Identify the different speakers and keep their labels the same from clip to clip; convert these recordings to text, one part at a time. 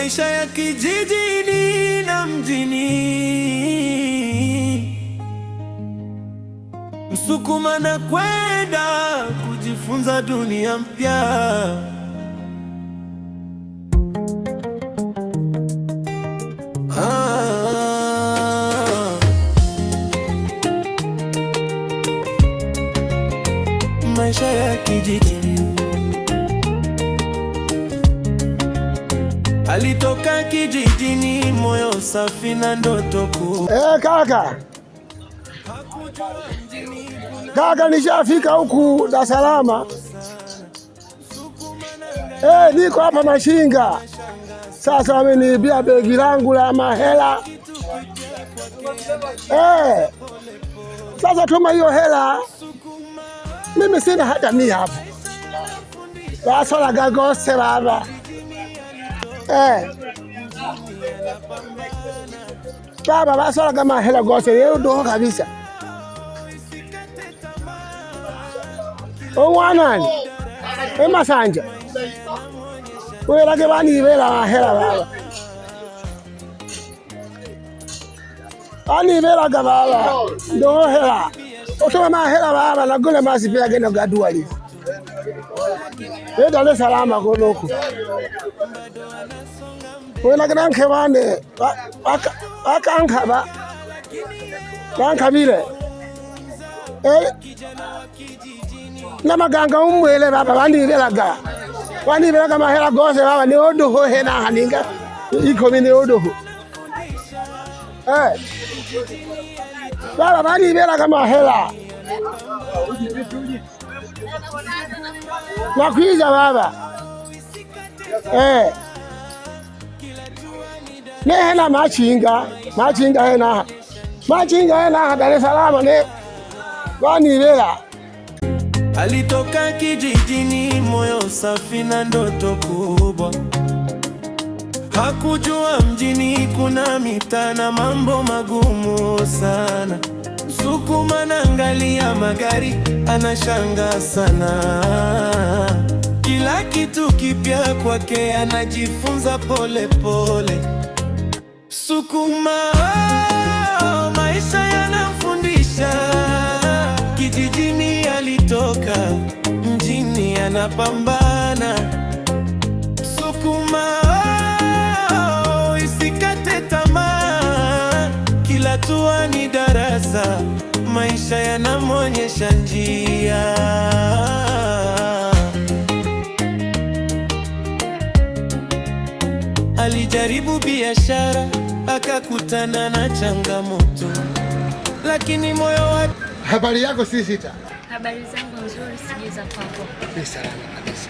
Speaker 1: Maisha ya kijijini na mjini, Msukuma na kwenda kujifunza dunia mpya. Ah, maisha ya kijijini. Alitoka kijijini, moyo safi na ndoto kuu.
Speaker 2: Eh, kaka kaka, nishafika huku Dar es Salaam. Eh, niko hapa Machinga. Sasa wameniibia begi langu la mahela. Eh, sasa tuma hiyo hela, mimi sina hata mia hapa. Basolaga gose baba. Eh. Baba basolaga mahela gose leo kabisa. Omwanani emasanja welage banibela mahela baba banibelaga baba ndohela otoma mahela baba nagole masipela genda gaduwali e Dar es Salaam kunoku welage nanke bane bakankaba bankabile namaganga umwele baba banibelaga banibelaga mahela gose baba ni oduho hena haninga ikomi ni oduho eh baba banibelaga mahela nakwiza baba eh nehena machinga machinga henaha machinga henaha Dar es Salaam ne banibela.
Speaker 1: Alitoka kijijini, moyo safi na ndoto kubwa. Hakujua mjini kuna mitaa na mambo magumu sana. Msukuma naangalia magari, anashanga sana. Kila kitu kipya kwake, anajifunza pole pole. Sukuma, oh, maisha yanamfundisha. Kijijini alitoka, mjini anapambana. Sukuma, oh, isikate tamaa. Kila hatua ni darasa, maisha yanamwonyesha njia. Alijaribu biashara akakutana na changamoto, lakini moyo wake.
Speaker 2: Habari yako si sita?
Speaker 3: Habari zangu nzuri, sijui za kwako.
Speaker 2: Ni salama kabisa.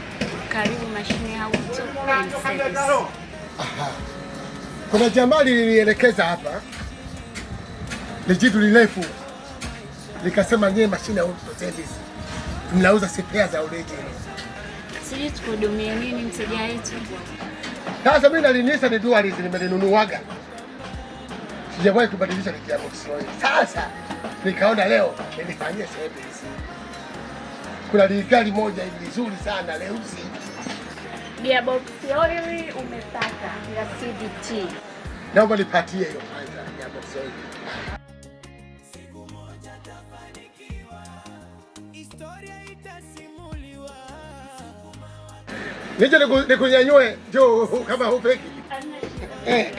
Speaker 3: Karibu mashine ya Auto and Service.
Speaker 2: Aha. Kuna jamaa lilinielekeza hapa, ni jitu lirefu, likasema nyie mashine ya auto service mnauza spare za original.
Speaker 3: Sijui tukuhudumie nini mteja wetu.
Speaker 2: Sasa mimi nalinisa ni dualiz nimelinunuaga, sijawahi kubadilisha gearbox oil. Sasa nikaona leo nilifanyie service. Kuna ligari moja hivi lizuri sana leusi.
Speaker 3: Gearbox oil umepata ya CVT.
Speaker 2: Naomba nipatie hiyo kwanza gearbox oil.
Speaker 1: Siku moja tafanikiwa, historia itasimuliwa.
Speaker 2: Nije nikunyanyue juu kama hupeki. Eh.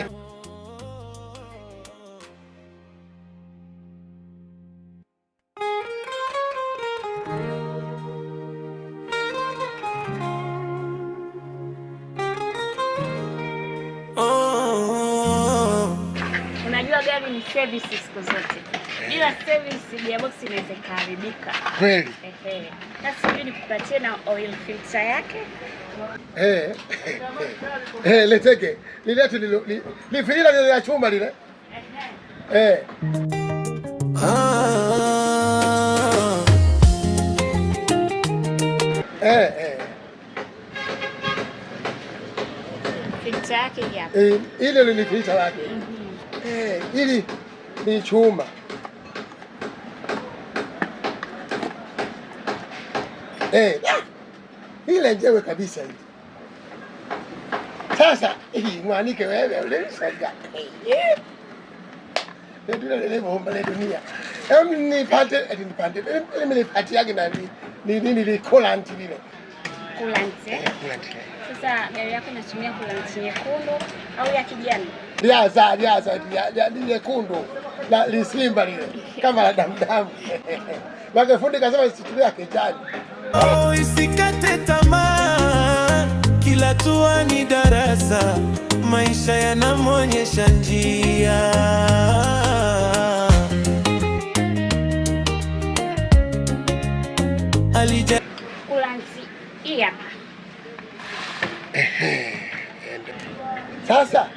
Speaker 1: Oh,
Speaker 3: Unajua gari ni service siku zote. Bila service gearbox inaweza ikaharibika.
Speaker 2: Kweli.
Speaker 3: Ehe. Sasa sijui nikupatie na oil filter yake.
Speaker 2: Eh. Eh, leteke. Lilete lifilila lile la chuma lile.
Speaker 3: Ehe.
Speaker 2: Eh.
Speaker 1: ah,
Speaker 2: Eh, eh.
Speaker 3: Filter yake hii hapa.
Speaker 2: Eh, ile lilifilter lake. Eh, ili ni chuma. Eh, ah! Ile njewe kabisa hili. Sasa mwanike wewe ulisoga. Ndio ile bomba la dunia. Em nipate eti nipate. Mimi nipatiage na ni nini ile coolant lile.
Speaker 3: Coolant. Eh?
Speaker 2: Coolant.
Speaker 3: Sasa gari yako inatumia coolant nyekundu au ya kijani?
Speaker 2: Liaza liaza nyekundu la lisimba lile kama la damdamu. Maana fundi kasema isitumie kijani.
Speaker 1: Oh, isikate tamaa, kila hatua ni darasa, maisha yanamwonyesha njia. Alija
Speaker 3: Coolant hii hapa.
Speaker 2: Sasa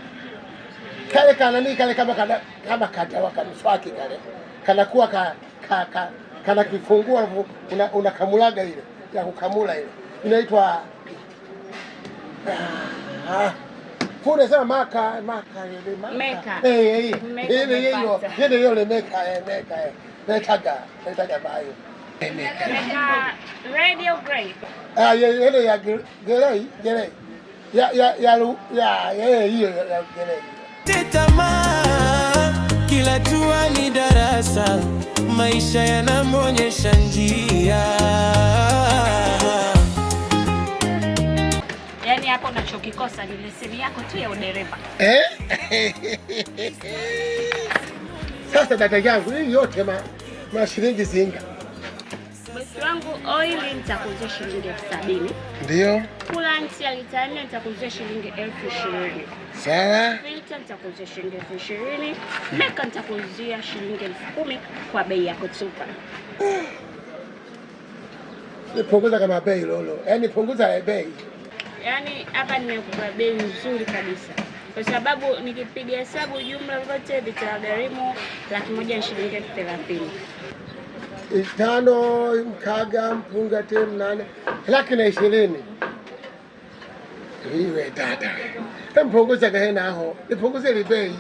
Speaker 2: kale kanani kale kama kana, kama kadawa kamswaki kale kanakuwa ka, ka, ka, kana kifungua alafu unakamulaga ile ya kukamula ile inaitwa fundi sema maka maka ile maka
Speaker 3: Meka.
Speaker 2: eh eh
Speaker 3: Meka
Speaker 2: ile hiyo
Speaker 3: umepata.
Speaker 2: ile ile meka eh meka eh mekaga mekaga bayo meka
Speaker 3: Meka red au grey?
Speaker 2: ah ile ya grey grey ya ya ya ya ya hiyo ya grey.
Speaker 1: Tamaa, kila hatua ni darasa, maisha yanamwonyesha njia.
Speaker 3: Yaani hapo unachokikosa ni leseni yako tu ya udereva.
Speaker 2: Eh? Sasa dada yangu hii yote ma shilingi zinga.
Speaker 3: Bosi wangu, oili nitakuuzia shilingi 70,000.
Speaker 2: Ndio.
Speaker 3: Coolant ya lita 4 nitakuuzia shilingi 20,000.
Speaker 2: Sawa.
Speaker 3: Filter nitakuuzia shilingi 20,000. Meka nitakuuzia shilingi 10,000 kwa bei ya kutupa.
Speaker 2: Nipunguza kama bei lolo. Yaani punguza bei.
Speaker 3: Yaani hapa nimekupa bei nzuri kabisa, kwa sababu nikipiga hesabu jumla vyote vitagharimu 130,000.
Speaker 2: 5 mkaga mpunga te 8 120,000. Iwe dada. Mpunguza kahena aho. Nipunguze ile bei.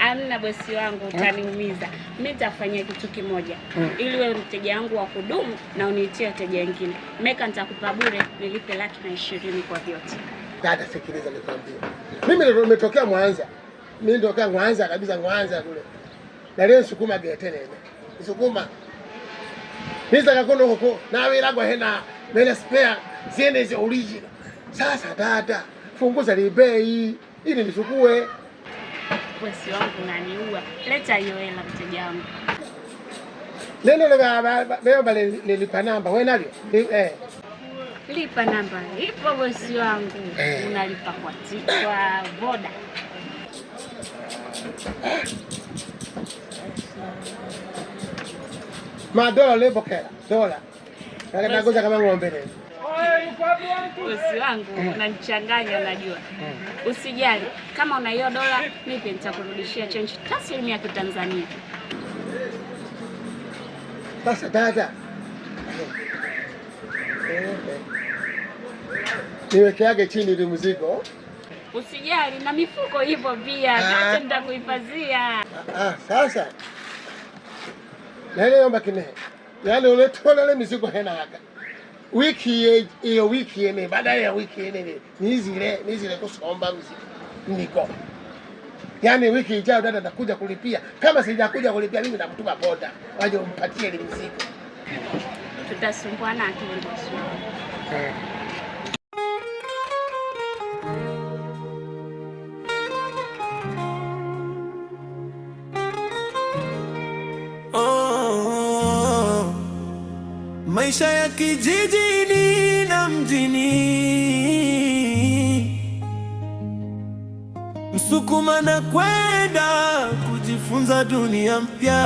Speaker 3: Amna bosi wangu, utaniumiza. Mimi nitafanyia kitu kimoja ili wewe mteja wangu wa kudumu na uniitie wateja wengine. Meka nitakupa bure, nilipe 120,000 kwa vyote.
Speaker 2: Dada, sikiliza nikwambie. Mimi nimetokea Mwanza. Mimi nitokea Mwanza kabisa, Mwanza kule. Na leo Sukuma gete nene. Sukuma. Niza kakono huko na wewe hena mena spare ziende hizo original. Sasa dada, punguza ile bei ili nisukue.
Speaker 3: Bosi wangu unaniua. Leta hiyo hela mteja wangu.
Speaker 2: Neno la baba baba nilipa namba wewe nalio? Eh.
Speaker 3: Lipa namba ipo bosi wangu. Unalipa kwa kwa Voda.
Speaker 2: Ma dola lebo kela dola. Kale nagoza kama ng'ombe leo.
Speaker 3: Bosi wangu unanichanganya, unajua. Usijali, kama una hiyo dola nipe, nitakurudishia change taslimu ya Kitanzania.
Speaker 2: Sasa dada, niwekeage chini ile mzigo.
Speaker 3: Usijali, na mifuko ipo pia, vyote nitakuhifadhia.
Speaker 2: Sasa nale yomba kine yale uletona le mizigo hena haka wiki iyo wiki ene baada ya wiki ene nizile kusomba mzigo niko yaani wiki ijayo dada nakuja kulipia. Kama sijakuja kulipia mimi namtuma boda waje umpatie ile mzigo.
Speaker 3: Tutasumbuana akili bosi wangu.
Speaker 1: Oh, maisha ya kijijini na mjini, Msukuma na kwenda kujifunza dunia mpya.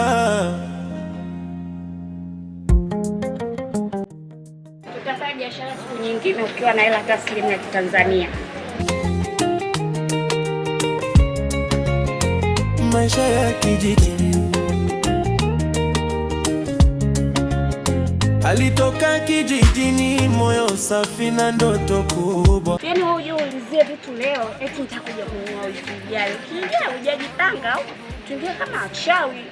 Speaker 3: Tutafanya biashara siku nyingine ukiwa na hela taslimu ya Kitanzania.
Speaker 1: Maisha ya kijijini, alitoka kijijini, moyo safi na ndoto kubwa.
Speaker 3: Yaani wewe uje uulizie vitu leo eti nitakuja kununua wiki ijayo. Wiki ijayo hujajipanga au tuingie kama wachawi.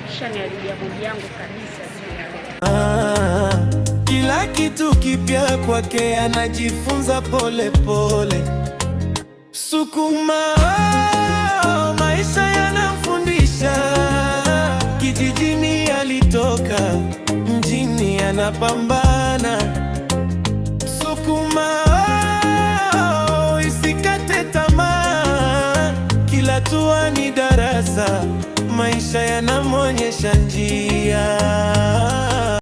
Speaker 3: Kisha niharibia bodi yangu kabisa siku ya leo.
Speaker 1: Kila kitu kipya kwake anajifunza pole pole. Sukuma, oh, maisha yanamfundisha. Kijijini alitoka, mjini anapambana. Sukuma, oh, isikate tamaa. Kila hatua ni darasa, maisha yanamwonyesha njia.